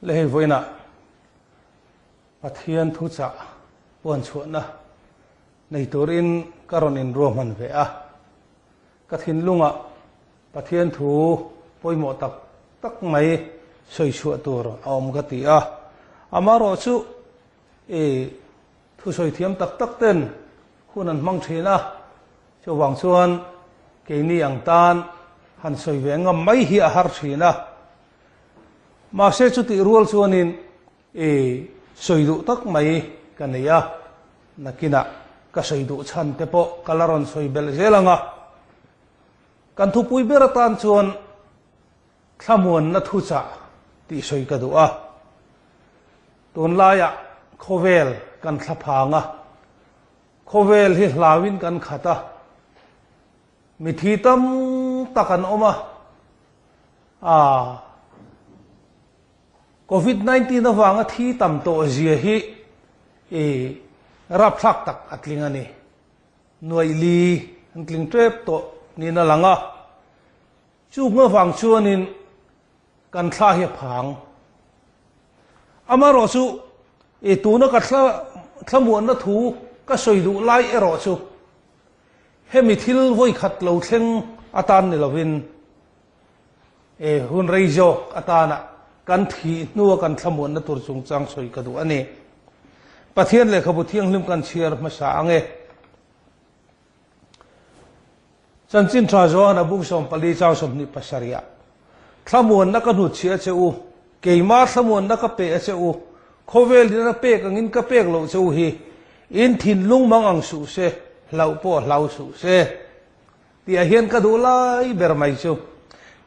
Le hei vawiinah Pathian thuchah puanchhuahna nei turin ka rawn inruahman ve a. Ka thinlungah Pathian thu pawimawh tak tak mai sawi chhuah tur a awm ka ti a. Amaherawhchu i thusawi thiam tak tak ten hun an hmang thin a, chuvang chuan keini ang tan han sawi ve ngam mai hi a har thin a. Mahse chutih rual chuanin i sawi duh tak mai ka nei a, nakinah ka sawi duh chhan te pawh ka la rawn sawi belh zel ang a. Kan thupui ber atan chuan thlamuanna thuchah tih sawi ka duh a. Tunlaiah khawvel kan thla phang a, khawvel hi hlauin kan khat a, mithi tam tak an awm a, A Covid 19 avanga thi tam tawh zia hi i rapthlak tak a tling a ni. Nuaih li an tling tep tawh niin a lang a. Chung avang chuanin kan thla hi a phang. Amaherawh chu i tuna ka thla thlamuanna thu ka sawi duh lai erawh chu hemi thil vawikhat lo thleng atan ni lovin E hun rei zawk atana kan thih hnua kan thlamuanna tur chungchang sawi ka duh a ni. Pathian lehkhabu thianghlim kan chhiar hmasa ang e. Chanchin tha Johan-a bung 14 chang 27 ah, Thlamuanna ka hnutchhiah a che u, keima thlamuanna ka pe a che u, khawvel in a pek angin ka pek loh che u hi, in thinlung mang ang suh se, hlauh pawh hlau suh se. Tihah hian ka duh lai ber mai chu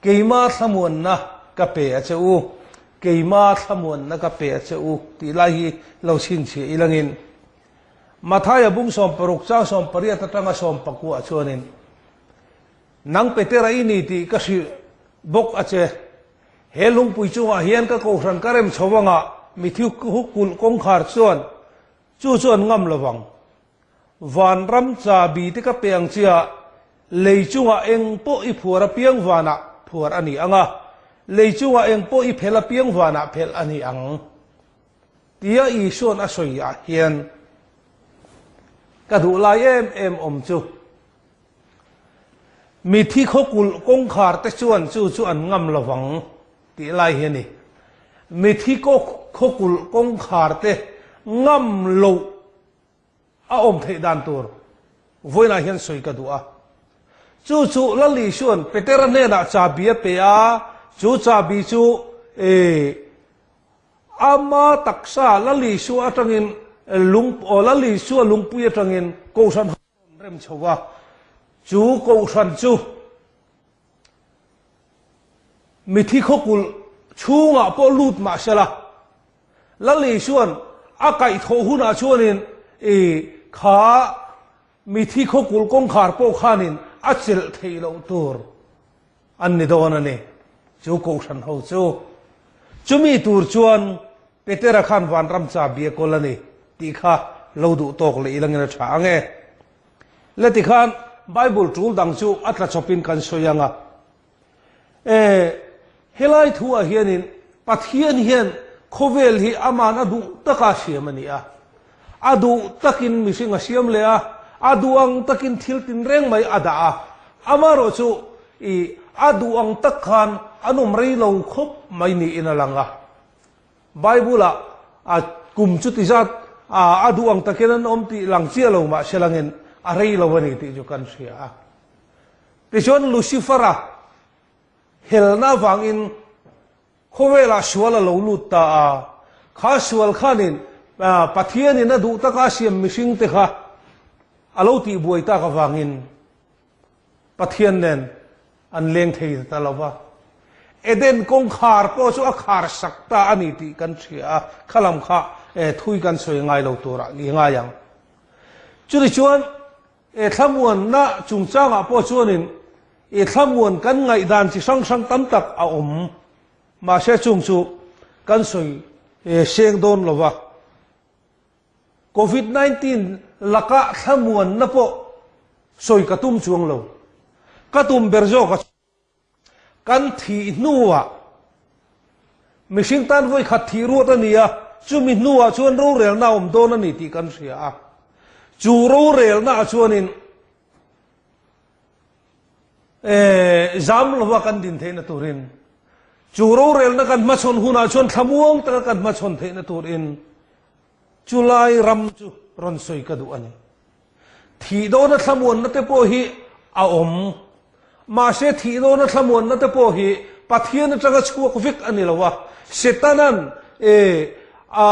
keima thlamuanna ka pe a che u, keima thlamuanna ka pe a che u tih lai hi lo chhinchhiah ilangin Mathaia bung 60 chang 18 atanga 19 chuanin Nang Petera i ni tih ka hrilh bawk a che, he lungpui chungah hian ka kohhran ka rem chho anga mithiu kulh kawngkhar chuan chu chu an ngam lovang. Vanram chabi te ka pe ang chia, lei chungah eng pawh i phuar apiang vanah phuar a ni ang a, lei chungah eng pawh i phelh apiang vanah phelh a ni ang, tia Isua'n a sawi ah hian ka duh lai em em awm chu. Mithi khawkulh kawngkhar te chuan chu chu an ngam lovang tih lai hi a ni. Mithi khawkulh kawngkhar te ngam loh a awm theih dan tur vawiinah hian sawi ka duh a. Chu chu Lal Isua'n Petera hnenah chabi a pe a, chu chabi chu ama taksa Lal Isua atangin lung Lal Isua lungpui atangin Kohhran ho a rawn rem chho a, chu Kohhran chu mithi khawkulh chhungah pawh lut mah sela, Lal Isua'n a kaihthawh hunah chuanin i kha mithi khawkulh kawngkhar pawh khanin a chelh theih loh tur an ni dawn a ni. Chu kohhran ho chu chumi tur chuan Petera khan vanram chabi a kawl a ni tih kha lo duh tawk leh ilangin a tha ang e. Le tikhan Bible tul dang chu a tla chawpin kan sawi ang a. E, helai thu ah hianin Pathian hian khawvel hi aman a duh taka a siam a ni a. A duh takin mihring a siam leh a, a duh ang takin thil tinreng mai a dah a. Amaherawh chu i a duh ang tak khan an awm rei lo khawp mai niin a lang a. Bible-ah a kum chuti zat a duh ang takin an awm tih lang chiah lo mah se langin a rei lo a ni tih chu kan hria a. Tichuan Lucifer-a helna avangin khawvelah sual a lo lut ta a, kha sual khanin Pathianin a duh taka a siam mihringte kha a lo tihbuai tak avangin Pathian nen an leng thei ta lo va. Eden kawngkhar pawh chu a khar sak ta a ni tih kan hria a, khalam kha thui kan sawi ngai lo turah i ngai ang. Chutichuan E thlamuanna chungchangah pawh chuanin i thlamuan kan ngaihdan chi hrang hrang tam tak a awm. Mahse chung chu kan sawi seng dawn lo va. Covid 19 laka thlamuanna pawh sawi ka tum chuang lo. Ka tum ber zawk a. Kan thih hnuah. Mihring tan vawi khat thih ruat a ni a, chumi hnuah chuan rorelna a awm dawn a ni tih kan hria a. Chu rorelnaah chuanin zam lova kan din theihna turin, chu rorelna kan hmachhawn hunah chuan thlamuang taka kan hmachhawn theihna turin chulai ram chu rawn sawi ka duh a ni. Thih dawna thlamuanna te pawh hi a awm. Mahse thih dawna thlamuanna te pawh hi Pathian atanga chhuak vek a ni lo a, Setanan a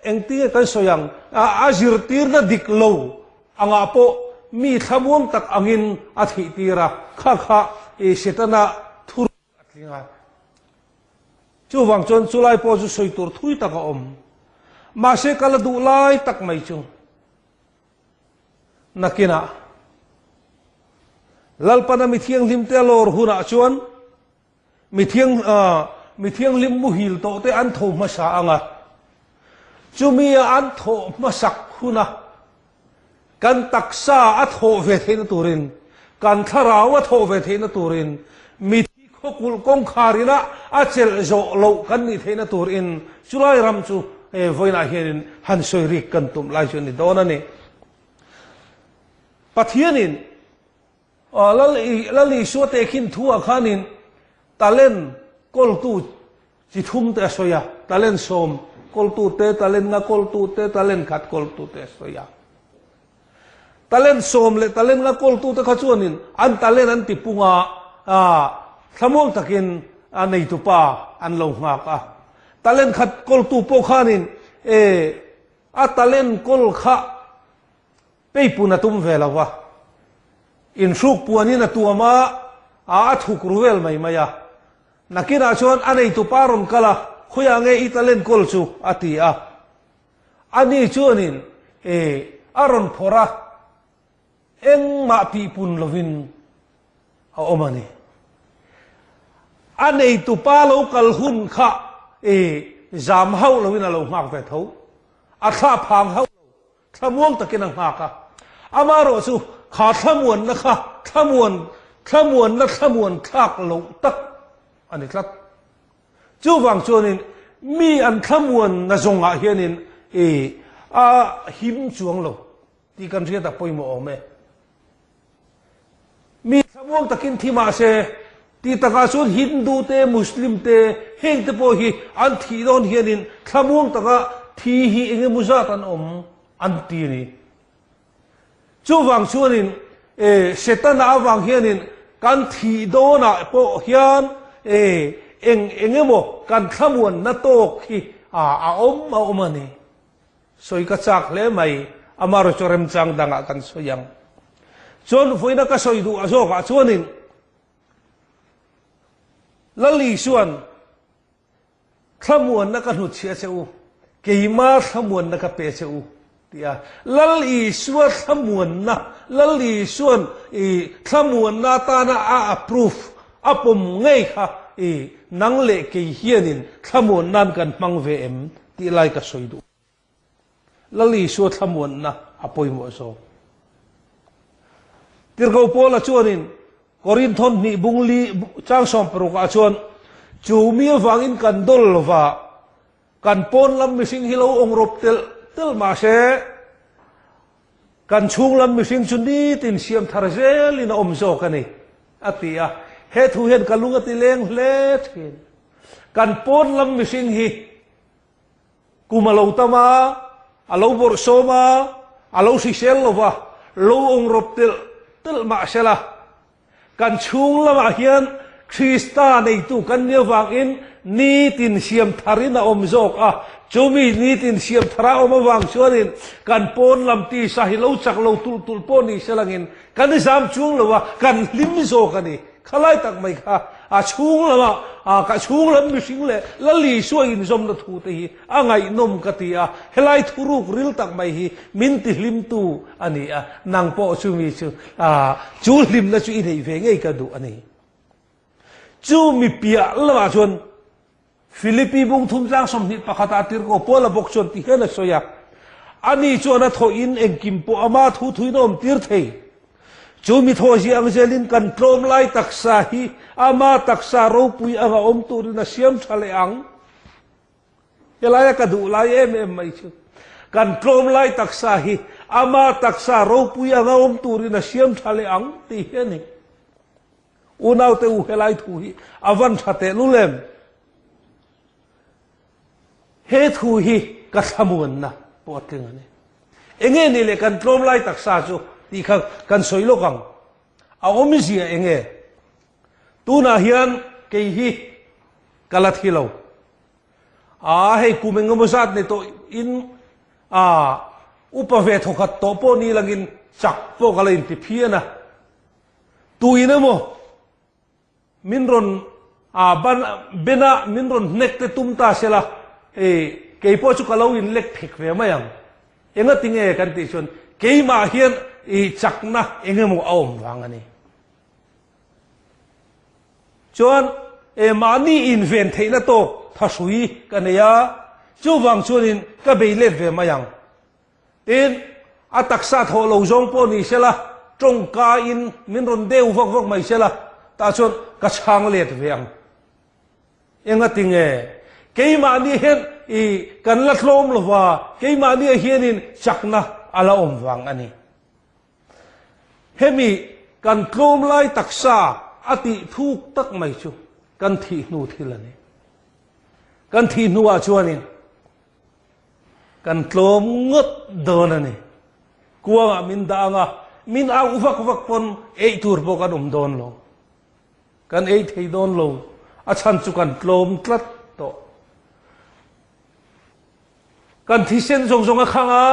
Engtinge kan sawi ang? A zirtirna dik lo angah pawh mi thlamuang tak angin a thihtir a, kha kha i Setana thuruk a tling a. Chuvang chuan chulai pawh chu sawi tur thui tak a awm. Mahse ka la duh lai tak mai chu nakinah Lalpana mi thianghlimte a lawr hunah chuan Mi thiang, mi thianghlim muhil tawh te an tho hmasa ang a, chumi a an thawh hmasak huna kan taksa a thawh ve theihna turin, kan thlarau a thawh ve theihna turin, mithi khawkulh kawngkhar ina a chelh zawh loh kan nih theihna turin chulai ram chu vawiinah hianin han sawi rik kan tum lai chu a ni dawn a ni. Pathianin Lal Lal Isua tehkhin thu ah khanin talent kawltu chi thum te a sawi a, talent sawm kawltu te, talent nga kawltu te, talent khat kawltu te a sawi a. Talent sawm leh talent nga kawltu te kha chuanin an talent an ti pung a, thlamuang takin a neitupa an lo nghak a. Talent khat kawltu pawh khanin a talent kawl kha Peipun a tum ve lo va, inhruk puanin a tuam a, a a thuk ru vel mai mai a. Nakinah chuan a neitu pa rawn kal a, Khawiah nge i talent kawl chu? a ti a. Ani chuanin e a rawn phawrh a, engmah tihpun lovin a awm a ni. A neitu pa lo kal hun kha e zam hauh lovin a lo nghak ve tho. A thlah phang hauh lo. Thlamuang takin a nghak a. Amaherawh chu kha thlamuanna kha thlamuan thlamuanna thlamuan thlak loh tak a ni tlat. Chuvang chuanin mi an thlamuanna zawngah hianin i a him chuang lo tih kan hriat a pawimawh awm e. Mi thlamuang takin thi mah se, ti takah chuan Hindu te, Muslim te, heng te pawh hi an thih dawn hianin thlamuang taka thi hi eng emaw zat an awm an ti a ni. Chuvang chuanin e Setana avang hianin kan thih dawnah pawh hian e eng eng emaw kan thlamuanna tawk hi a awm a awm a ni. Sawi ka chak hle mai, amaherawh chu remchang dangah kan sawi ang. Chuan vawiina ka sawi duh zawkah chuanin Lal Isuan thlamuanna ka hnutchhiah che u, keima thlamuanna ka pe che u ti a. Lal Isua thlamuanna, Lal Isuan i thlamuanna atana a approve, a pawm ngei kha i nang leh kei hianin thlamuanna'n kan hmang ve em? Tih lai ka sawi duh. Lal Isua thlamuanna a pawimawh zawk. Tirhkoh Paula chuanin Korinthon hnih bung li chang 60 ah chuan chu mi avangin kan dawl lova kan pawn lam mihring hi lo awng rawp telh telh mahse kan chhung lam mihring chu nitin siam thar zelin a awm zawk a ni a ti a. He thu hian ka lung a ti leng hle thin. Kan pawn lam mihring hi kum a lo tam a, a lo bawrhsawm a, a lo hrisel lo va, lo awng rawp telh telh mah sela, kan chhung lamah hian Krista neitu kan nih avangin nitin siam tharin a awm zawk a, chumi nitin siam thara awm avang chuanin kan pawn lam tisa hi lo chak lo tulh tulh pawh ni selangin kan zam chuang lo a, kan hlim zawk a ni. Khalai tak mai kha a chhung lamah a ka chhung lam mihring leh Lal Isua inzawmna thu te hi a ngaihnawm ka ti a, helai thuruk ril tak mai hi min ti hlimtu a ni a, nang pawh chumi chu chu hlimna chu i neih ve ngei ka duh a ni. Chu mi piah lamah chuan Philippi bung thum tlang 21 ah tirhkoh Paula bawk chuan ti hian a sawi a, Ani chuan a thawhin engkim pawh ama thu thuin a awm tir thei. Chu mi thawhzia ang zelin kan tlawm lai taksa hi ama taksa ropui anga awm turin a siam tha leh ang. Helaia ka duh lai em em mai chu kan tlawm lai taksa hi ama taksa ropui anga awm turin a siam tha leh ang tih hi a ni. Unaute u helai thu hi a van tha tehlul em? He thu hi ka thlamuanna pawh a tling a ni. Enge ni leh kan tlawm lai taksa chu tih kha kan sawi lawk ang. A awmzia enge? Tunah hian kei hi ka la thi lo. Aa hei kum engemaw zat nei tawh in aa upa ve thawkhat tawh pawh ni langin chak pawh ka la inti phian a. Tuin emaw Min rawn a ban bena min rawn hnek te tum ta sela e kei pawh chu ka lo in lek phek ve mai ang. Enga tinge kan tih chuan keimah hian i chakna eng emaw a awm vang a ni. Chuan e mahni inven theihna tawk thahrui ka nei a, chuvang chuanin ka bei let ve mai ang. Tin, a taksa thawh lo zawng pawh ni sela, tawngka in min rawn deu vak vak mai sela, tah chuan ka chhang let ve ang. Engati nge? Keimahni hian i kan la tlawm lova, keimahni hianin chakna a la awm vang a ni. Hemi kan tlawm lai taksa a tih thuk tak mai chu kan thih hnu thil a ni. Kan thih hnuah chuanin Kan tlawm ngawt dawn a ni. Kuangah min dah ang a, min auh vak vak pawn ei tur pawh kan awm dawn lo. Kan ei thei dawn lo, a chhan chu kan tlawm tlat tawh. Kan thisen zawng zawng a khang a,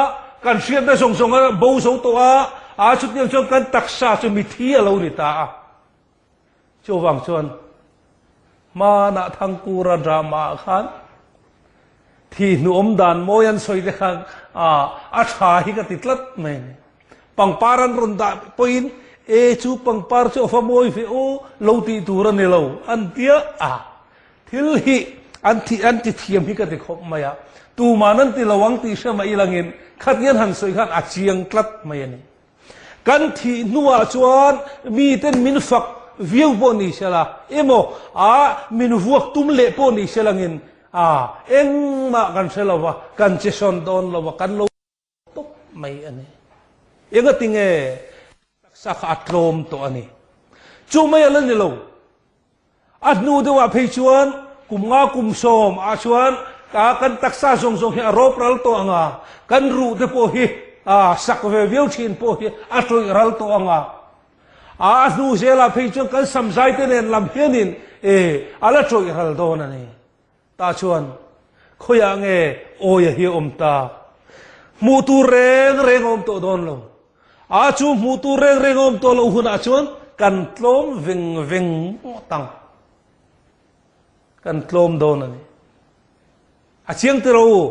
kan hriatna zawng zawng a bo zo tawh a, a chutiang chuan kan taksa chu mithi a lo ni ta a. Chuvang chuan hmanah Thangkura drama ah khan thi hnuawm dan mawi an sawi te khan a tha hi ka ti tlat mai a ni. Pangpar an rawn dah pawhin e chu pangpar chu a fa mawi ve aw lo tih tur a ni lo an tia a, thil hi an thi an ti thiam hi ka ti khawp mai a, tuman an ti lo ang tih hre mai ilangin khatiang han sawi khan a chiang tlat mai a ni. Kan thih hnuah chuan miten min fak viau pawh ni sela emaw a min vuak tum leh pawh ni selangin a engmah kan hre lova, kan che sawn dawn lova, kan lo tawp mai a ni. Engati nge taksa kha a tlawm tawh a ni. Chu mai a la ni lo. A hnu deuhah phei chuan kum nga kum sawm ah chuan kan taksa zawng zawng hi a rawp ral tawh ang a, kan ruh te pawh hi sak ve viau thin pawh hi a tawih ral tawh ang a. A hnu zelah phei chuan kan samzai te nen lam hianin a la tawih ral dawn a ni. Tah chuan khawiah nge Awia hi a awm ta? Hmuh tur reng reng a awm tawh dawn lo. A chu hmuh tur reng reng a awm tawh loh hunah chuan kan tlawm veng veng ngawt ang. Kan tlawm dawn a ni. A chiang tiro u.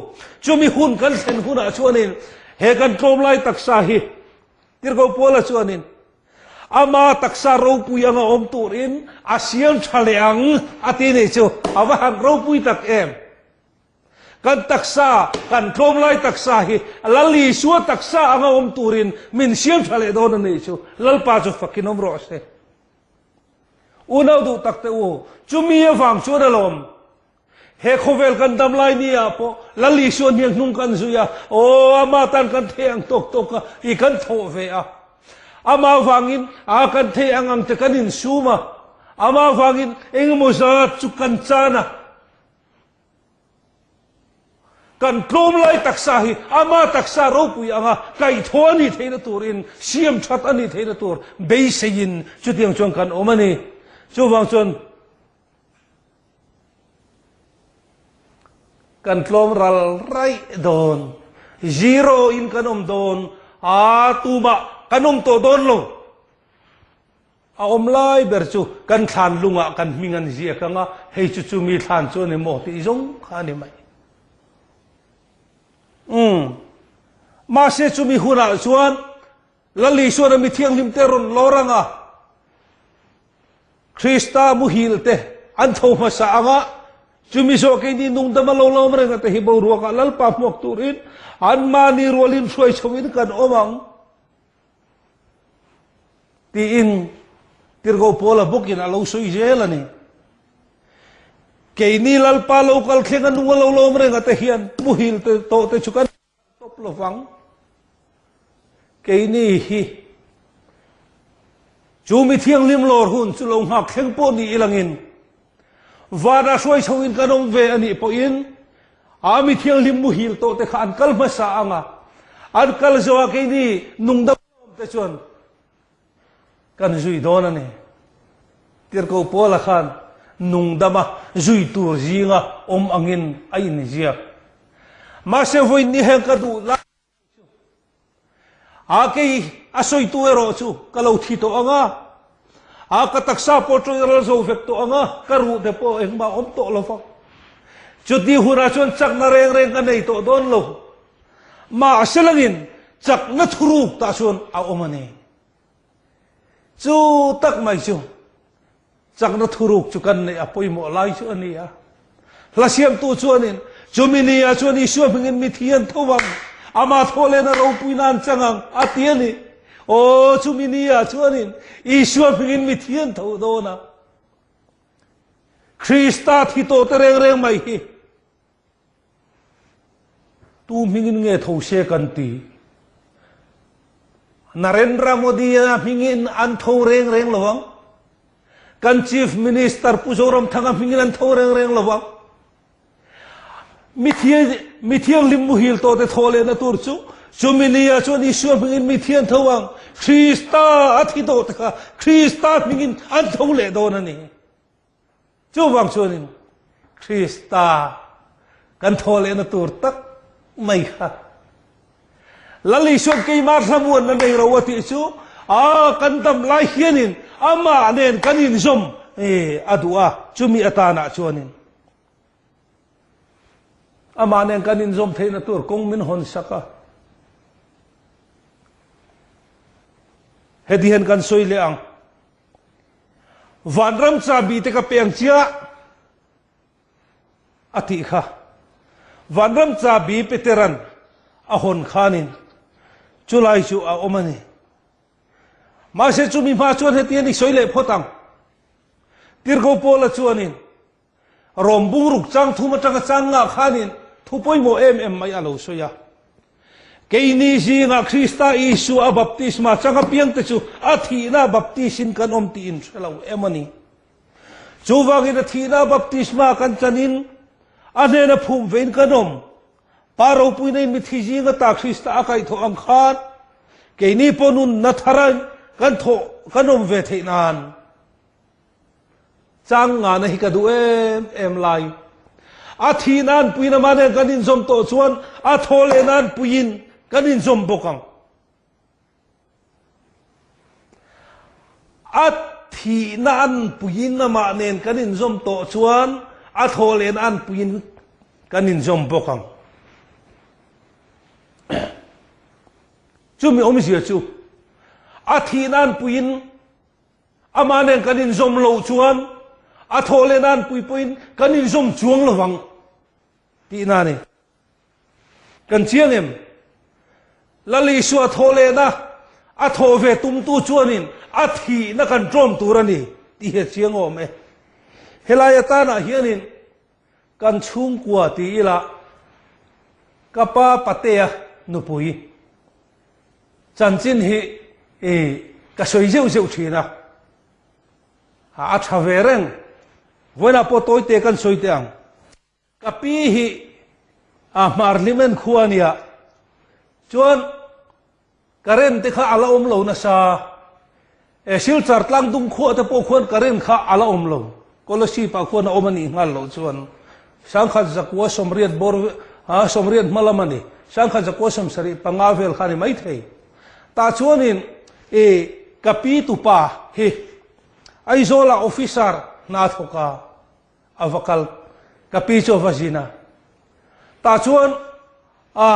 Chumi hun kan thlen hunah chuanin he kan tlawm lai taksa hi Tirhkoh Paula chuanin Ama taksa ropui anga awm turin a siam tha leh ang a ti nih chu a va han ropui tak em. Kan taksa, kan tlawmlai taksa hi Lal Isua taksa anga awm turin min siam tha leh dawn a nih chu Lalpa chu fakin awm rawh se. Unau duh tak te u, chumi avang chuan alawm He khawvel kan dam lai ni ah pawh Lal Isua hnial hnung kan zui a, aw ama tan kan thei ang tawk tawk a i kan thawh ve a. Ama vangin a kan thei ang ang te kan insum a, ama vangin engemaw zat chu kan chan a. Kan tlawm lai taksa hi ama taksa ropui anga kaihthawh a nih theihna turin siam that a nih theihna tur beiseiin chutiang chuan kan awm a ni. Chuvang chuan Kan tlawm ral raih dawn. Zero in kan awm dawn. Aa tumah kan awm tawh dawn lo. A awm lai ber chu kan thlan lungah kan hming an ziak ang a, hei chu chumi thlan chu a ni maw tih zawng kha a ni mai. Umm. Mahse chumi hunah chuan Lal Isuan a mi thianghlim te rawn lawr ang a, Krista muhil te an tho hmasa ang a, chumi zawh keini nungdam a lo lawm reng a te hi boruakah Lalpa hmuak turin anmahni rualin hruai chhoin kan awm ang. Tiin Tirhkoh Paula bawkin a lo sawi zel a ni. Keini Lalpa lo kal thleng a nung a lo lawm reng a te hian muhil te tawh te chu kan tawp lo vang. Keini hi chu mi thianghlim lawr hun chu lo nghak thleng pawh ni ilangin vana hruai chho in kan awm ve a nih pawhin a mi thianghlim muhil tawh te kha an kal hmasa anga an kal zo a keini nungdam awm te chuan Kan zui dawn a ni. Tirhkoh Paula khan nungdama zui tur zinga awm angin a inziak. Mahse vawiin ni heng ka duh lai chu a kei a sawitu erawh chu ka lo thi tawh ang a, a ka taksa pawh tawih ral zo vek tawh ang a, ka ruh te pawh engmah awm tawh lo vang. Chuti hunah chuan chakna reng reng ka nei tawh dawn lo. Mahse langin chakna thuruk tah chuan a awm a ni. Chu tak mai chu chakna thuruk chu kan neih a pawimawh lai chu a ni a. Hla siamtu chuanin chumi ni ah chuan Isua hmingin mithi an tho vang, ama thaw lehna ropuina an chang ang a ti a ni. Aw, chumi ni ah chuanin Isua hmingin mithi an tho dawn a. Krista thi tawh te reng reng mai hi Tu hmingin nge tho se kan ti? Narendra Modi-a hmingin an tho reng reng lo ang. Kan Chief Minister Pu Zoramthanga hmingin an tho reng reng lo ang. Mi thianghlim muhil tawh te thaw lehna tur chu chumi nia chuan Isua hmingin mi thian tho ang. Krista a thi tawh te kha Krista hmingin an tho leh dawn a ni. Chuvang chuanin Krista kan thaw lehna tur tak mai kha Lal Isuan keimah thlamuanna nei ro a tih chu a kan dam lai hianin amah nen kan inzawm a duh a, chumi atanah chuanin amah nen kan inzawm theihna tur kawng min hawn sak a. Heti hian kan sawi leh ang. Vanram chabi te ka pe ang chiah a tih kha. Vanram chabi Peteran a hawn khanin chulai chu a awm a ni. Mahse chumi hma chuan heti hian i sawi leh phawt ang. Tirhkoh Paula chuanin Rom bungruk chang thum atanga chang ngah khanin thu pawimawh em em mai a lo sawi a. Keini zingah Krista Isua a baptisma chang apiangte chu a thihna baptisin kan awm tih in hre lo em a ni. Chuvangin a thihna baptisma kan chanin a hnena phum vein kan awm. Pa ropuina in mithi zing ata Krista a kaihthawh ang khan keini pawh nunna thara kan thawh kan awm ve theih nan. Chang ngana hi ka duh em em lai. A thi nan puiin amah nen kan inzawm tawh chuan a thaw leh nan puiin kan inzawm bawk ang. A thihna an puiin amah nen kan inzawm tawh chuan a thaw lehna an puiin kan inzawm bawk ang. Chumi awmzia chu a thihna an puiin Amah nen kan inzawm loh chuan a thawh leh nan pui pawhin kan inzawm chuang lo vang tihna a ni. Kan chiang em? Lal Isua thawh lehna a thawh ve tumtu chuanin a thihna kan tlawm tur a ni tih hi a chiang awm e. Helai atanah hianin kan chhungkua ti ila ka pa Patea nupui Chanchin hi i ka sawi zeuh zeuh thin a, a tha ve reng. Vawiinah pawh tawite kan sawi teh ang. Ka pi hi a hmar hlimen khua a nia, chuan current te kha a la awm lo nasa. E Silchar tlangdung khuah te pawh khuan current kha a la awm lo. Kolasib ah khuan a awm a nih nghal loh chuan 1000 180 bawr ha 80 hma lam a ni. 1175 vel kha a ni maithei. Tah chuanin e ka pi tupa hi Aizawl ah officer hna thawk a a va kal ka pi chu a va zin a. Tah chuan a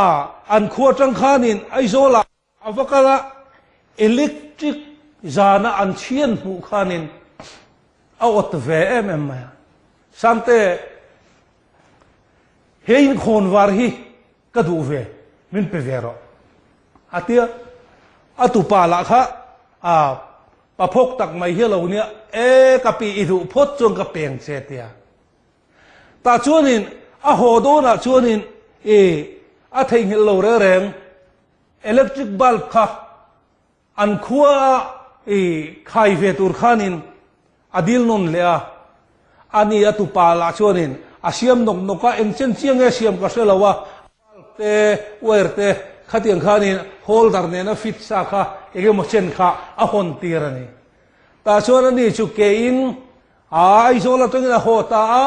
an khua atang khanin Aizawl ah A va kal a, electric zana an chhian hmuh khanin a awt ve em em mai a. Sangte, he inkhawn var hi ka duh ve, min pe ve rawh, a ti a. A tupa lah kha a. Pa phawk tak mai hi a lo nia, E ka pi i duh phawt chuan ka peng che tia. Tah chuanin a haw dawnah chuanin i a theihnghilh lo reng reng electric bulb kha an khua a i khai ve tur khanin a dil nawn leh a. Ani a tupa lah chuanin a siam nawk nawk a, eng chen chiang nge siam ka hre lo a, bulb te wire te khatiang khanin holder nena fit sa kha engemaw chen kha a hawn tir a ni. Tah chuan ani chu kein A Aizawl atangin a haw ta a,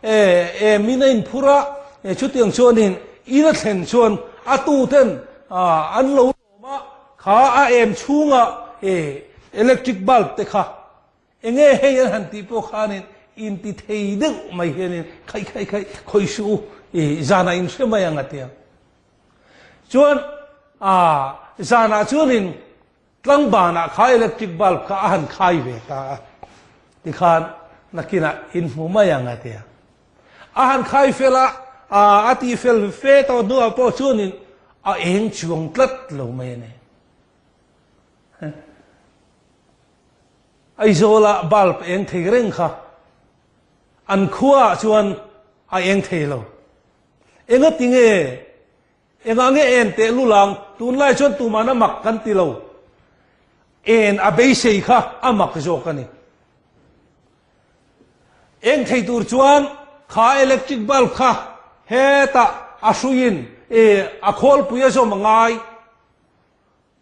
e em in a inphur a, e chutiang chuanin in a thlen chuan a tuten an lo lawm a, kha a em chhunga e electric bulb te kha enge hei an han tih pawh khanin inti thei deuh mai hianin khaih khaih khaih khawih suh u, e zanah in hre mai ang a tia. Chuan a zanah chuanin Tlangbanah kha electric bulb kha a han khai ve ta a, tikhan nakinah in hmu mai ang a ti a. A han khai fel a, a tih fel fe tawh hnuah pawh chuanin a eng chuang tlat lo mai a ni. Aizawla bulb eng thei reng kha an khuaah chuan a eng thei lo. Engati nge Engah nge en teh lulang, tunlai chuan tuman a mak kan ti lo. En a beisei kha a mak zawk a ni. Eng thei tur chuan kha electric bulb kha hetah a hruiin a khawlpui a zawm a ngai,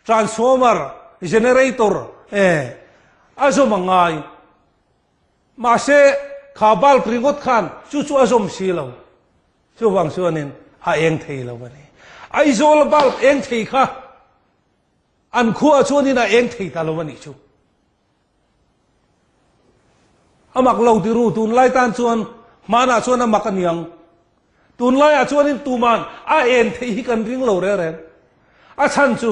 transformer, generator a zawm a ngai. Mahse kha bulb ringawt khan chu chu a zawm si lo. Chuvang chuanin a eng thei lo a ni. Aizawl bulb eng thei kha an khuaah chuanin a eng thei ta lo a nih chu. A mak lo ti ru, tunlai tan chuan hmanah chuan a mak a niang. Tunlaiah chuanin tuman a en theih hi kan ring lo reng reng. A chhan chu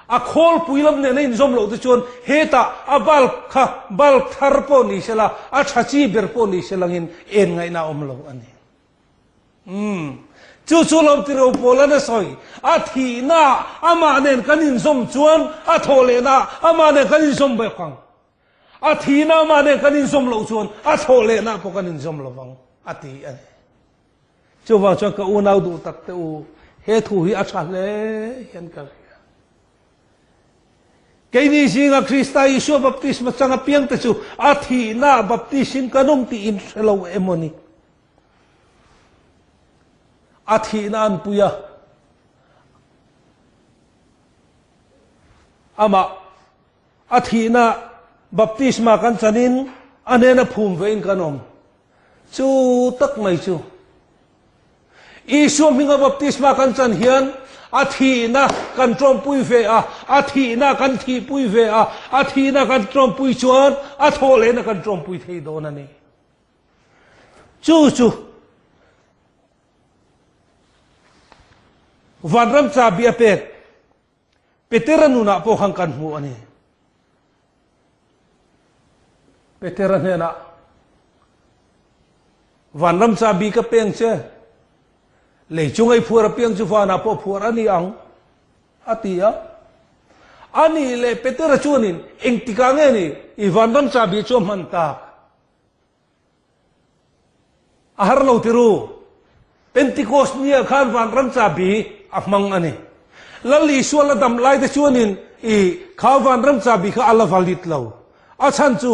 a khawlpui lam nena inzawm loh te chuan hetah a bulb kha bulb thar pawh ni sela, a tha chi ber pawh ni selangin en ngaihna a awm lo a ni. Umm. Chu chu lo ti ro pawl a na sawi. A thihna amah nen kan inzawm chuan a thawh lehna amah nen kan inzawm bawk ang. A thihna amah nen kan inzawm loh chuan a thawh lehna pawh kan inzawm lo vang a ti a ni. Chuvang chuan ka unau duh tak te u, he thu hi a tha hle hian ka hria. Keini zinga Krista Isua baptisma chang apiangte chu a thihna baptisim kan awm tih in hre lo emaw ni? A thihna an pui a, amah a thihna baptisma kan chanin a hnena phum vein kan awm. Chu tak mai chu Isua hminga baptisma kan chan hian a thihna kan tawmpui ve a, a thihna kan thihpui ve a, a thihna kan tawmpui chuan a thawhlehna kan tawmpui thei dawn a ni. Chu chu vanram chabi a pek Petera nunah pawh khan kan hmu a ni. Petera hnenah vanram chabi ka peng che, lei chung ei phuar apiang chu vanah pawh phuar a ni ang a ti a. A nih leh Petera chuanin engtikah nge ni i vanram chabi chu a hman tak? A har lo ti ru. Pentecost ni ah khan vanram chabi a hmang a ni. Lal Isua la dam lai te chuanin i kha vanram chabi kha a la valid lo. A chhan chu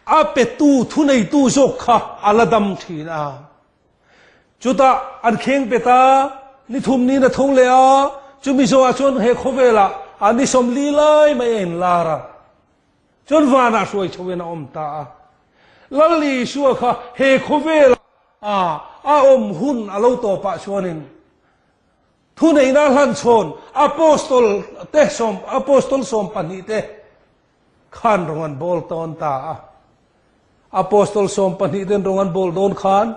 a petu thuneitu zawk kha a la dam thin a. Chutah an kheng pet a, ni thum niin a tho leh a, chumi zawhah chuan he khawvelah a ni 40 lai mai a inlar a. Chuan vanah hruai chhoin a awm ta a. Lal Isua kha he khawvela a awm hun a lo tawpah chuanin thuneihna hlan chhawn Apostol te sawm Apostol 12 te khan rawng an bawl tawn ta a. Apostol 12 ten rawng an bawl dawn khan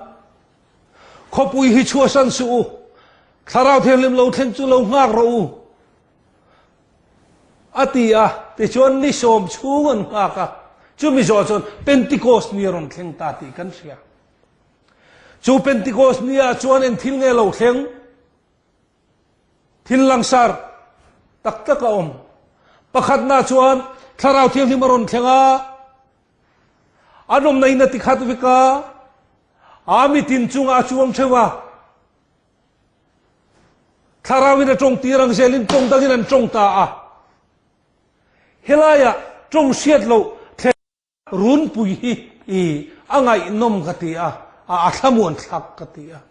khawpui hi chhuahsan suh u, Thlarau Thianghlim lo thleng chu lo nghak rawh u, A ti a, tichuan ni sawm chhung an nghak a, chumi zawh chuan Pentecost ni a rawn thleng ta tih kan hria. Chu Pentecost ni ah chuan eng thil nge lo thleng? Thil langsar tak tak a awm. Pakhatna chuan. Thlarau Thianghlim a rawn thleng a, an awmna in a ti khat vek a, a mitin chungah a chuang theuh a. Thlarau in a tawng tir ang zelin tawng dangin an tawng ta a. Helaiah tawng hriat loh thlen runpui hi i a ngaihnawm ka ti a, a thlamuan thlak ka ti a.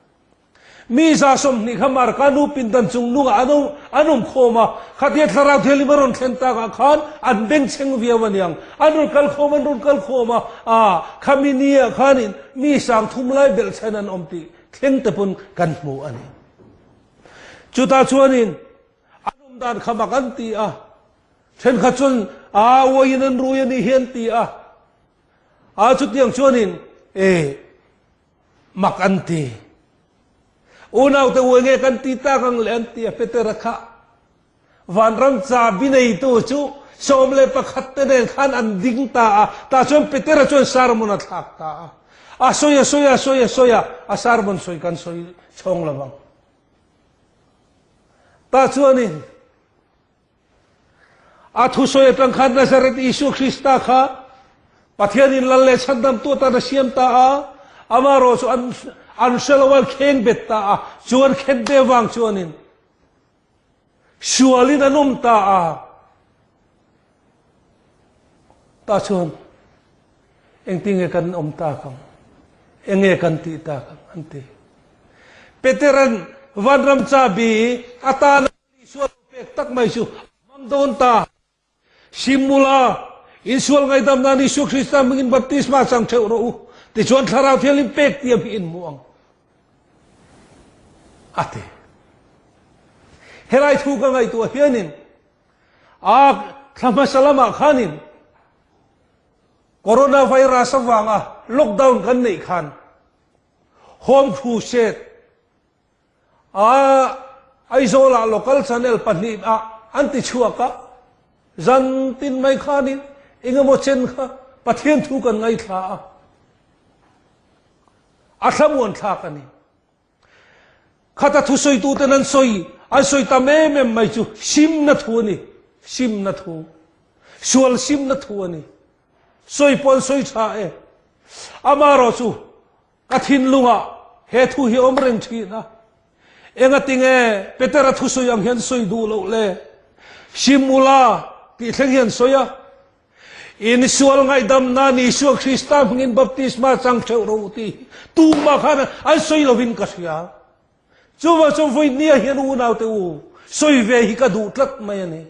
Mi 120 kha Marka nu pindan chung nungah an an awm khawm a, khatia Thlarau Thianghlim a rawn thlen takah khan an bengchheng viau a niang. An rawn kal khawm an rawn kal khawm a, a khami ni-ah khanin mi 30 lai belhchhen an awm tih thleng te pawn kan hmu a ni. Chutah chuanin an awm dan kha mak an ti a, thenkhat chuan a uaiin an rui a nih hi an ti a, a chutiang chuanin e mak an ti. Unaute uai nge kan ti tak ang le an ti a, Petera kha Vanram chabi neitu chu 11 te nen khan an ding ta a, tah chuan Petera chuan sermon a thlak ta a. A sawi a sawi a sawi a sawi a, a sermon sawi kan sawi chhawng lo vang. Tah chuanin a thusawi atang khan Nazareth Isua Krista kha Pathianin lal leh chhandamtu atan a siam ta a, amaherawh chu an an hre lo a, an kheng bet ta a, chu an khen ve vang chuanin Sualin an awm ta a, tah chuan engtinge kan awm tak ang, enge kan tih tak ang an ti. Petera'n vanram chabi atana Isua lo pek tak mai chu a hmang dawn ta. Simula, insual ngaihdam nan Isua Krista hmingin baptisma chang theuh rawh u, tichuan Thlarau Thianghlim pek tiam hi in hmu ang, a ti. Helai thu ka ngaihtuah hianin a thla hmasa lamah khanin Coronavirus avanga lockdown kan neih khan Home Crusade A Aizawlah local channel pahnih ah an ti chhuak a, zan tin mai khanin engemaw chen kha Pathian thu kan ngaithla a, a thlamuan thlak a ni. Khata thusawituten an sawi, an sawi tam em em mai chu simna thu a ni, simna thu, sual simna thu a ni. Sawi pawh an sawi tha e. Amaherawhchu Ka thinlungah he thu hi awm reng thin a, engatinge Petera thusawi ang hian sawi duh loh le? Simula tih thleng hian sawi a, In sual ngaihdam nan Isua Krista hmingin baptisma chang theuh rawh u tih hi tumah khan an sawi lovin ka hria. Chuvang chuan vawinia hian unaute u, sawi ve hi ka duh tlat mai a ni.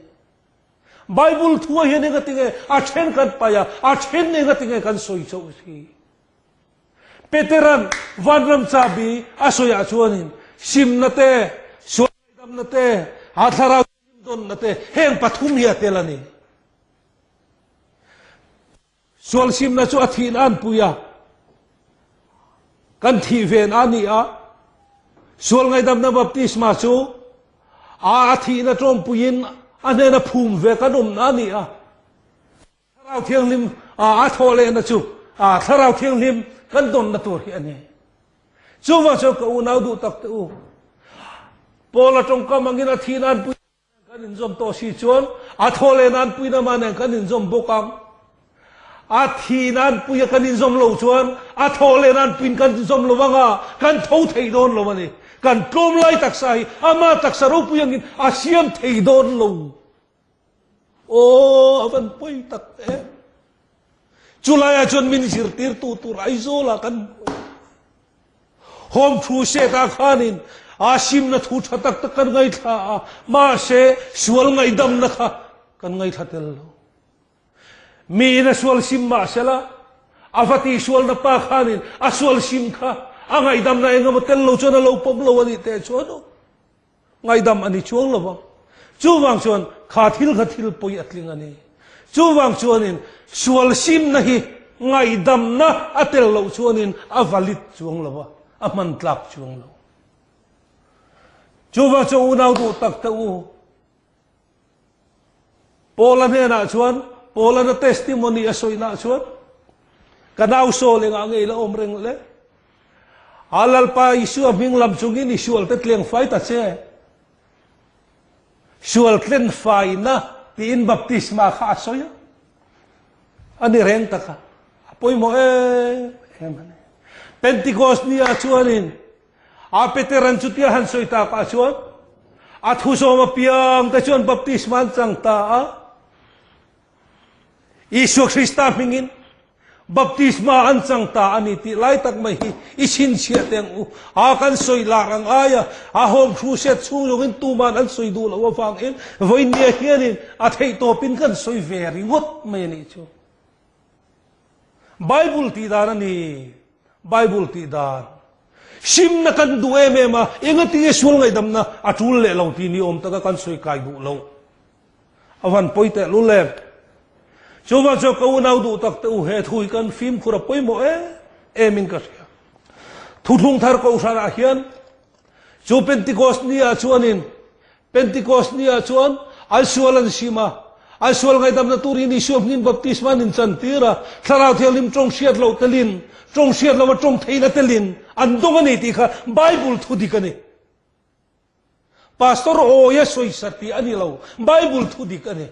Bible thua hian engatinge a then kan paih a, a then engatinge kan sawi chauh hi? Petera'n vanram chabi a sawiah chuanin simna te, sual ngaihdamna te, a thlarau thianghlim dawnna te heng pathum hi a tel a ni. Sual simna chu a thihna an pui a, kan thih ven a ni a. Sual ngaihdamna baptisma chu a a thihna tawmpuiin a hnena phum ve kan awmna a ni a. Thlarau Thianghlim a thawh lehna chu Thlarau Thianghlim kan dawnna tur hi a ni. Chuvang chuan ka unau duh tak te u, Paula tawngkam angin a thih nan pui kan inzawm tawh si chuan a thawh leh nan puina mah nen kan inzawm bawk ang. A thih nan puia kan inzawm loh chuan a thawh leh nan puiin kan inzawm lo ang a, kan tho thei dawn lo a ni. Kan tlawm lai taksa hi ama taksa ropui angin a siam thei dawn lo. Aw, a van pawi tak em. Chulaiah chuan min zirtirtu tur Aizawlah kan hmu. Home Crusade-ah khanin a simna thu tha tak tak kan ngaithla a, mahse sual ngaihdamna kha kan ngaithla tel lo. Miin a sual sim mahsela, a va tihsualna pa khanin a sual sim kha a ngaihdamna engemaw tel lo chuan a lo pawm lo a nih teh chuan aw. Ngaihdam a ni chuang lo vang. Chuvang chuan kha thil kha thil pawi a tling a ni. Chuvang chuanin sual simna hi ngaihdamna a tel loh chuanin a valid chuang lo va, a hman tlak chuang lo. Chuvang chuan unau duh tak te u, Paula hnenah chuan, Paula'n a testimony a sawinaah chuan, Ka nau Saul engah nge i la awm reng le? A Lalpa Isua hming lam chungin i sualte tleng fai ta che. Sual tlen faina tiin baptisma kha a sawi a. A ni reng tak a, a pawimawh em em a ni. Pentecost ni ah chuanin a Peteran chutia han sawi tak ah chuan a thuzawm apiang te chuan baptisma an chang ta a. Isua Krista hmingin baptisma an chang ta a ni tih lai tak mai hi i chhinchhiah teh ang u. A kan sawi lar ang aia a home crusade chhung zawngin tuman an sawi duh loh avangin vawinia hianin a theihtawpin kan sawi ve ringawt mai a nih chu. Bible tih dan a ni. Bible tih dan. Simna kan duh em em a, engatinge sual ngaihdamna a tul leh lo tih ni awm taka kan sawi kai duh loh. A van pawi teh lul em? Chuvan chuan ka unau duh tak te u he thu hi kan fimkhur a pawimawh em em in ka hria. Thuthlung thar kohhran ah hian chu Pentecost ni ah chuanin Pentecost ni ah chuan an sual an sim a, an sual ngaihdamna turin Isua hmingin baptisma an inchan tir a, Thlarau Thianghlim tawng hriat loh telin, tawng hriat loh a tawng theihna telin an dawng a ni tih kha Bible thu dik a ni. Pastor awi a sawisa tih a ni lo, Bible thu dik a ni.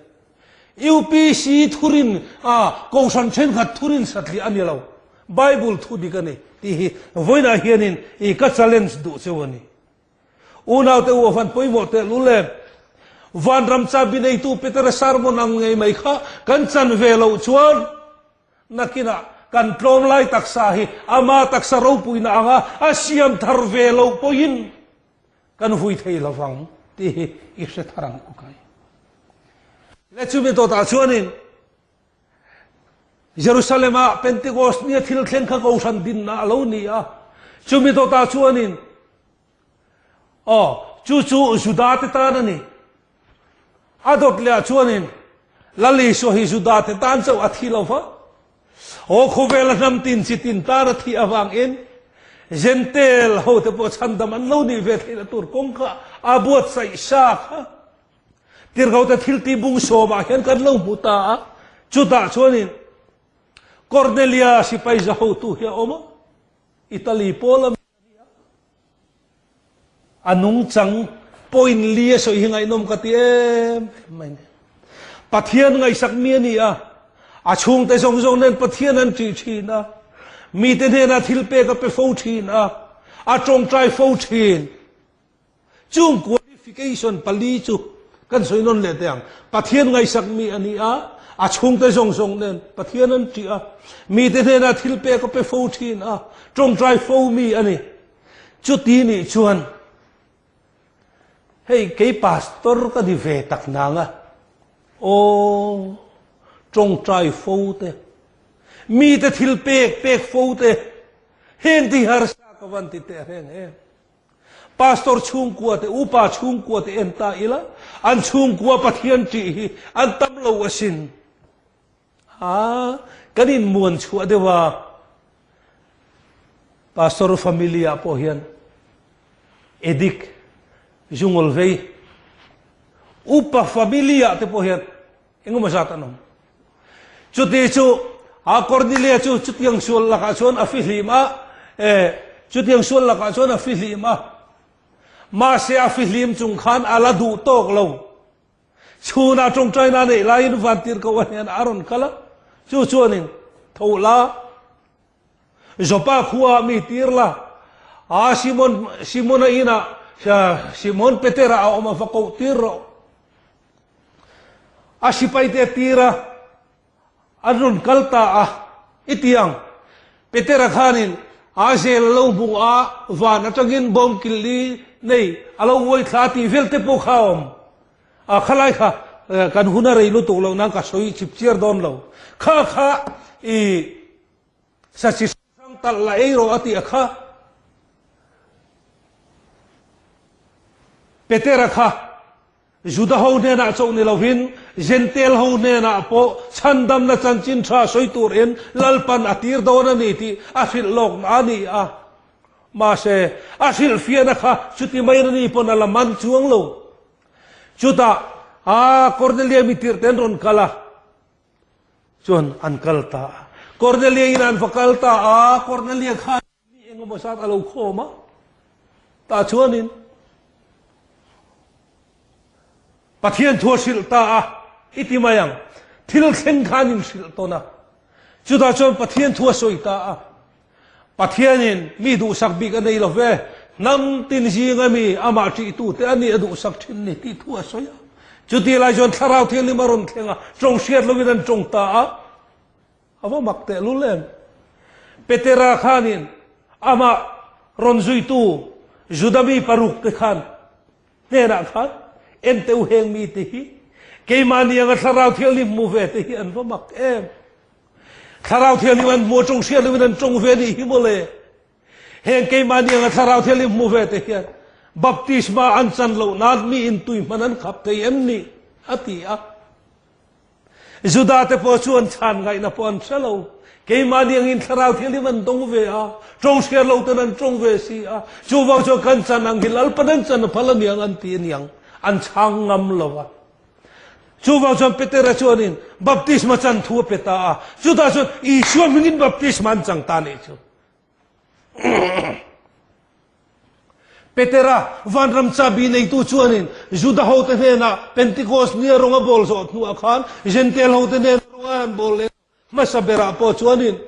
UPC thurin a Kohhran thenkhat thurin satliah a ni lo, Bible thu dik a ni tih hi vawiinah hianin i ka challenge duh cheu a ni. Unaute u a van pawimawh teh lul em? Vanram chabi neitu Petera sermon ang ngei mai kha kan chan ve loh chuan Nakinah kan tlawm lai taksa hi ama taksa ropuina anga a siam thar ve loh pawhin kan vui thei lovang tih hi i hre thar ang u kai. Le chumi dawtah chuanin Jerusalem-ah Pentecost nia thil thleng kha Kohhran dinna a lo ni a, chumi dawtah chuanin Aw, chu chu Juda te tan a ni. A dawt leh ah chuanin Lal Isua hi Juda te tan chauh a thi lo va. Aw, khawvela hnam tin chi tin tan a thih avangin Jentail ho te pawh chhandam an lo nih ve theihna tur kawng kha a buatsaih sa kha. Tirhkohte thiltih bung sawmah hian kan lo hmu ta a, chutah chuanin Kornelia sipai za hotu hi a awm a, Italy pawl a mi a ni a, a nungchang point li a sawi hi ngaihnawm ka ti em em mai ni. Pathian ngaihsak mi a ni a, a chhungte zawng zawng nen Pathian an ṭih ṭhin a, mite hnenah thil pek a pe fo ṭhin a, a ṭawngṭai fo ṭhin. Chung qualification pali chu kan sawi nawn leh teh ang. Pathian ngaihsak mi a ni a, a chhungte zawng zawng nen Pathian an ṭih a, mite hnenah thil pek a pe fo ṭhin a, ṭawngṭai fo mi a ni. Chuti nih chuan hei kei pastor ka ni ve tak nang a, aw ṭawngṭai fo te, mite thil pek pek fo te, heng te hi harsa ka van ti teh reng em. Pastor chhungkua te, upa chhungkua te en ta ila, an chhungkua Pathian ṭih hi an tam lo asin. Ha, kan inmuan chhuah deuh a. Pastor family ah pawh hian Edik, Zungawlvei, upa family ah te pawh hian engemaw zat an awm. Chuti chu a Cornelia chu chutiang sual lakah chuan a fihlim a, e, chutiang sual lakah chuan a fihlim a. Mahse a fihlim chung khan a la duh tawk lo. Chhunah tawngtaina neih laiin vantirhkoh a hnenah a rawn kal a, chu chuanin tho la, Joppa khuaah mi tir la, a Simon, Simona inah Simon Petera a awm a va koh tir rawh. A sipaite a tir a, an rawn kal ta a, i ti ang. Petera khanin a zel a lo hmu a, van atangin bawm killi nei a lo uai thla tih vel te pawh kha a awm. A khalai kha kan hun a rei lutuk loh nan ka sawi chip chiar dawn lo. Kha kha i sachi hrang talh la ei rawh a tih a kha. Petera kha Juda ho hnenah chauh ni lovin Jentail ho hnenah pawh chhandamna chanchin tha sawi turin Lalpan a tir dawn a ni tih a hrilh lawkna a ni a. Mahse, a hrilhfiahna kha chuti mai a ni pawn a la man chuang lo. Chutah, a Kornelia mi tirhte an rawn kal a, chuan an kal ta a. Kornelia in an va kal ta a, Kornelia khan mi engemaw zat a lo khawm a, tah chuanin Pathian thu a hrilh ta a, i ti mai ang, thil thleng khan in hrilh tawn a. Chutah chuan Pathian thu a sawi ta a. Pathianin mi duhsak bik a nei lo ve, hnam tin zinga mi amah ṭihtute a nih a duhsak ṭhin ni tih thu a sawi a. Chutih lai chuan Thlarau Thianghlim a rawn thleng a, ṭawng hriat lovin an ṭawng ta a. A va mak tehlul em! Petera khanin amah rawn zuitu Juda mi parukte khan hnenah khan, Ente u heng mite hi keimahni anga Thlarau Thianghlim hmu ve te hi an va mak em! Thlarau Thianghlim an hmu a ṭawng hriat loin an ṭawng ve nih hi mawle. Heng keimahni anga Thlarau Thianghlim hmu ve te hian baptisma an chan loh nan mi in tui hman an khap thei em ni? a ti a. Juda te pawh chuan chhan ngaihna pawh an hre lo. Keimahni angin Thlarau Thianghlim an dawng ve a, ṭawng hriat lo ten an ṭawng ve si a. Chuvang chuan kan chan ang hi Lalpan an chan a phal aniang an ti aniang, an chhang ngam lo a. Chuvang chuan Petera chuanin baptisma chan thu a pe ta a, chutah chuan Isua hmingin baptisma an chang ta nih chu. Petera, vanram chabi neitu chuanin Juda hote hnenah Pentecost nia rawng a bawl zawh hnuah khan Gentail hote hnenah rawng a han bawl leh hmasa berah pawh chuanin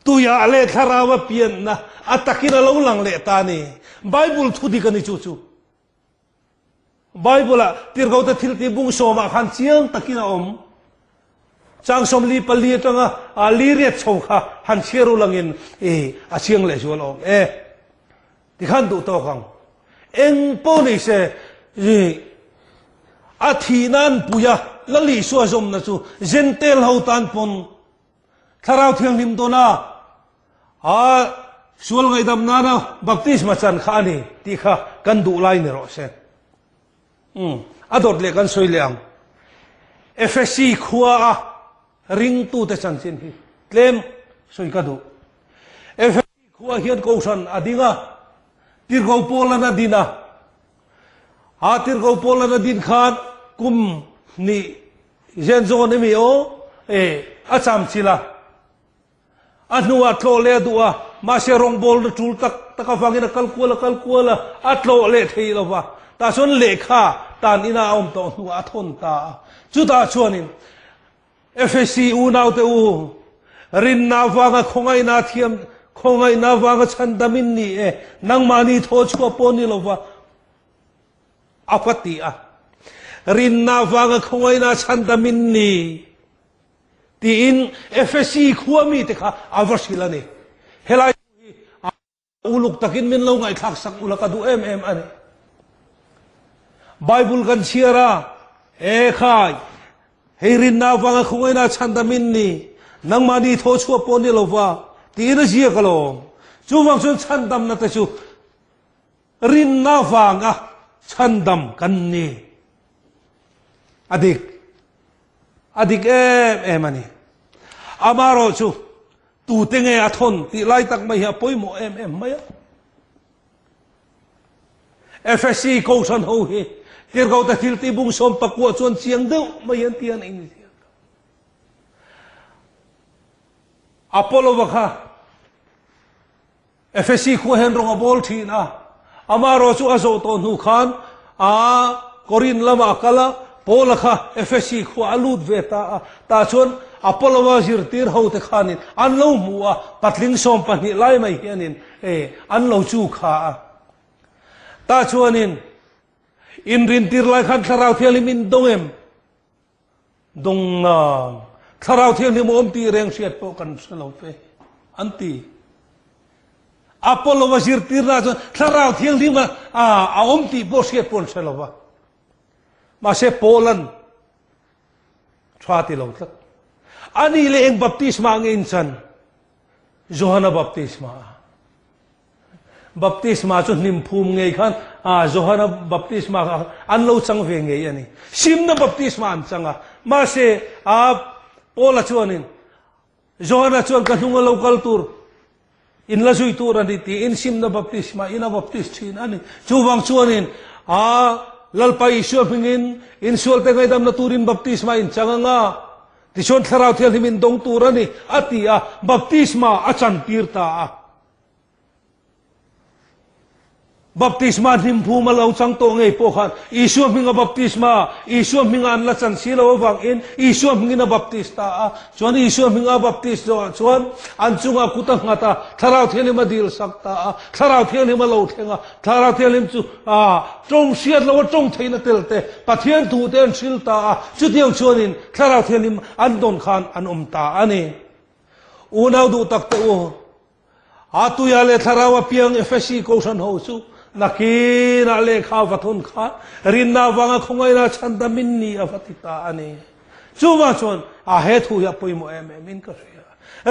tuiah leh thlarau a pianna a takin a lo lang leh ta a ni. Bible thu dik a ni chu chu. Bible-ah Tirhkohte thiltih bung sawmah khan chiang takin a awm. Chang 44 atanga li riat chho kha han chhiar u langin i a chiang leh zual awm e. Tikhan duh tawk ang. Eng pawh ni se i a thihna an pui a, Lal Isua zawmna chu Gentail ho tan pawn Thlarau Thianghlim dawna a sual ngaihdam nana baptisma chan kha a ni tih kha kan duh lai ni rawh se. Umm, a dawt leh kan sawi leh ang. Efesi khua a ringtute chanchin hi tlem sawi ka duh. Efesi khua hian Kohhran a ding a, Tirhkoh Paulan a din a. A Tirhkoh Paulan a din khan kum hnih zen zawn emi aw e a cham chilh a. A hnuah tlawh leh a duh a, mahse rawngbawlna tul tak tak avangin a kal kual a kal kual a, a tlawh leh thei lo va. Tah chuan lehkha tan ina a awm tawh hnuah a thawn ta a. Chutah chuanin Efesi unaute u, rinna avanga khawngaihna thiam, khawngaihna avanga chhandam in ni e, nangmahni thaw chhuah pawh ni lo va, a va ti a. Rinna avanga khawngaihna chhandam in ni. Tiin Efesi khua mite kha a va hrilh a ni. Helai thu hi uluk takin min lo ngaihthlak sak ula ka duh em em a ni. Bible kan chhiar a, He khai, hei rinna avanga khawngaihna chhandam in ni, nangmahni thaw chhuah pawh ni lova, tiin a ziak alawm. Chuvang chuan chhandamna te chu Rinna vanga chhandam kan ni. A dik. A dik em em a ni. Amarawh chu tute nge a thawn tih lai tak mai hi a pawimawh em em mai a. FSC Kohhran ho hi Tirhkohte thiltih bung 19 chuan chiang deuh mai hian ti an inziak. Apollo-a kha Efesi khua hian rawng a bawl thin a, amaherawh chu a zawh tawh hnu khan a Korinth lamah a kal a, Paula kha Efesi khua a lut ve ta a, tah chuan Apollo-a zirtir hote khanin an lo hmu a, patling 12 lai mai hianin an lo chu kha a. Tah chuanin inrintir lai khan Thlarau Thianghlim in dawng em? Dawng Thlarau Thianghlim a awm tih reng hriat pawh kan hre lo ve, an ti. Apollo-a zirtirna chuan Thlarau Thianghlim a a awm tih pawh hriat pawh an hre lo va. Mahse Paul-a'n tha ti lo tlat. Ani leh eng baptisma nge in chan? Johana baptisma a. Baptisma chu hnim phum ngei khan Johana baptisma kha an lo chang ve ngei a ni. Simna baptisma an chang a. Mahse, Paula chuanin Johana chuan ka hnunga lo kal tur, in la zui tur a ni tiin simna baptisma in a baptist thin a ni. Chuvang chuanin Lalpa Isua hmingin insualte ngaihdamna turin baptisma in chang anga, tichuan Thlarau Thianghlim in dawng tur a ni, a ti a, baptisma a chantir ta a. Baptisma hnimphum a lo chang tawh ngei pawh khan Isua hminga baptisma, Isua hminga an la chan si lo avangin Isua hmingin a baptis ta a. Chuan Isua hminga a baptis zawhah chuan an chungah kut a nghat a, Thlarau Thianghlim a dil sak ta a, Thlarau Thianghlim a lo thleng a, Thlarau Thianghlim chu tawng hriat loa tawng theihna tel te, Pathian thu te an hril ta a, chutiang chuanin Thlarau Thianghlim an dawn khan an awm ta a ni. Unau duh tak te u, A tuia leh thlarau a piang Efesi Kohhran ho chu nakinah lehkha va thawn khan rinna avanga khawngaihna chhandam in ni a va ti ta a ni. Chuvang chuan a he thu hi a pawimawh em em in ka hria.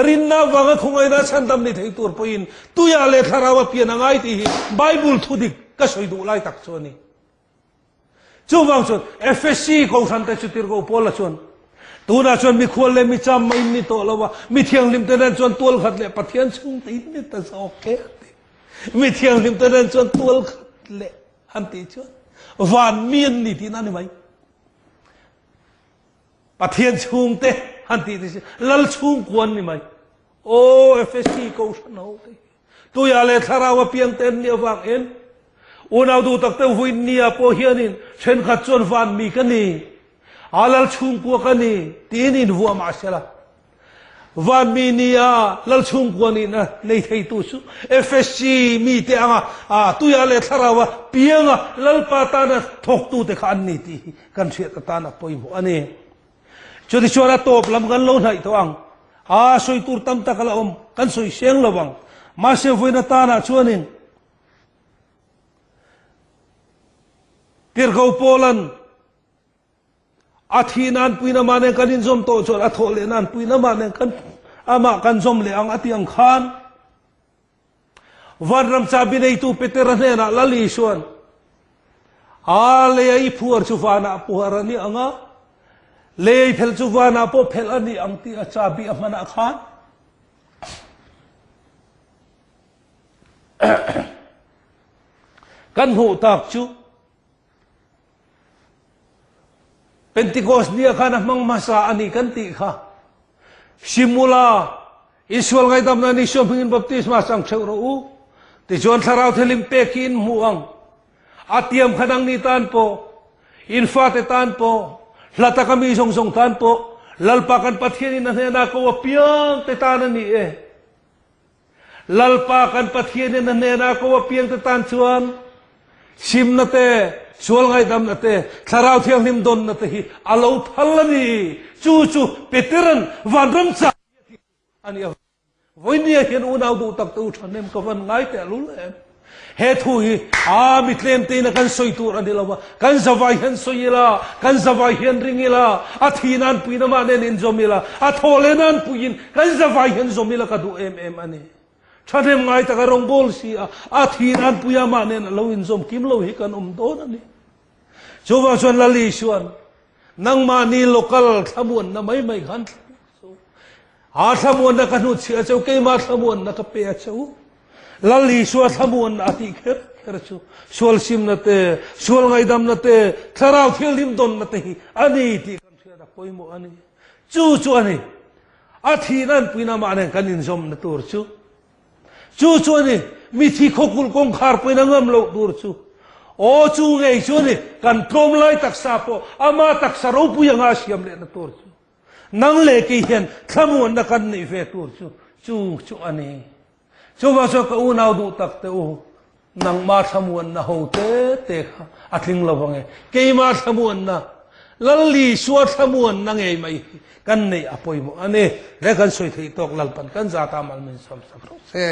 Rinna avanga khawngaihna chhandam ni thei tur pawhin tuia leh thlarau a pian a ngai tih hi Bible thu dik ka sawi duh lai tak chu a ni. Chuvang chuan Efesi Kohhran te chu tirhkoh Paula chuan, Tunah chuan mikhual leh micham mai in ni tawh lo a, mi thianghlim te nen chuan tual khat leh Pathian chhungte in ni ta zawk e a ti. Mi thianghlim te nen chuan tual khat leh han tih chuan van mi an ni tihna a ni mai. Pathian chhungte han tih te chu Lal chhungkua an ni mai. Aw Efesi Kohhran ho te hi. Tuia leh thlarau a piang te an nih avangin unau duh tak te vawiin nia pawh hianin thenkhat chuan van mi ka ni, a lal chhungkua ka ni tiin invuah mah se la, van mi nia lal chhungkua nihna nei theitu chu FSC mite anga tuia leh thlarau a pianga Lalpa tana thawktute kha an ni tih hi kan hriat atan a pawimawh a ni. Chutichuan a tawp lam kan lo hnaih tawh ang. A sawi tur tam tak a la awm, kan sawi seng lo ang. Mahse vawiin atanah chuanin Tirhkoh Paula'n a thih nan puina mah nen kan inzawm tawh chuan a thawh leh nan puina mah nen kan amah kan zawm leh ang a tih ang khan Vanram chabi neitu Petera hnenah Lal Isua'n, A leia i phuar chu vanah puar a ni ang a, leia i phelh chu vanah pawh phelh a ni ang tih a chabi a hmanah khan kan hmuh tak chu Pentecost nia khan a hmang hmasa a ni kan tih kha. Simula, Isual ngaihdamna ni Isua hmingin baptisma chang theuh rawh u. Tichuan Thlarau Thianghlim pek hi in hmuh ang. A tiam kha nangni tan pawh, in fate tan pawh, hla taka mi zawng zawng tan pawh, Lalpa kan Pathianin a hnenah ko apiang te tan a ni e. Lalpa kan Pathianin a hnenah ko apiangte tan chuan simna te, sual ngaihdamna te, Thlarau Thianghlim dawnna te hi a lo phal a ni. Chu chu Petera'n vanram chah a nih avangin vawinia hian unau duh tak te u thahnem ka van ngai teh lul em. He thu hi a mi tlem tein a kan sawi tur a ni lo a, kan zavai hian sawi ila, kan zavai hian ring ila, a thi nan puiin amah nen inzawm ila, a thaw leh nan puiin kan zavai hian zawm ila ka duh em em a ni. Thahnem ngai taka rawngbawl si a, a thi nan pui amah nen a lo inzawm kim lo hi kan awm dawn a ni. Chuvang chuan Lal Isuan, Nangmahni local thlamuanna mai mai khan thlamuan chu. A thlamuanna ka hnutchhiah a cheu, keimah thlamuanna ka pe a cheu. Lal Isua thlamuanna a tih kher kher chu sual simna te, sual ngaihdamna te, thlarau thianghlim dawnna te hi a ni tih kan hriat a pawimawh a ni. Chu chu a ni. A thihna an puina mah nen kan inzawmna tur chu. Chu chu a ni, mithi khawkulh kawngkhar pawhin a ngam loh tur chu. Aw, chu ngei chu a ni, kan tlawm lai taksa pawh ama taksa ropui anga a siam lehna tur chu. Nang leh kei hian thlamuanna kan neih ve tur chu, chu chu a ni. Chuvang chuan ka unau duh tak te u, nangmah thlamuanna ho te te kha a tling lo vang e. Keimah thlamuanna, Lal Isua thlamuanna ngei mai hi kan neih a pawimawh a ni. He kan sawi theih tawk Lalpan kan zat a mal min sawm sak rawh se.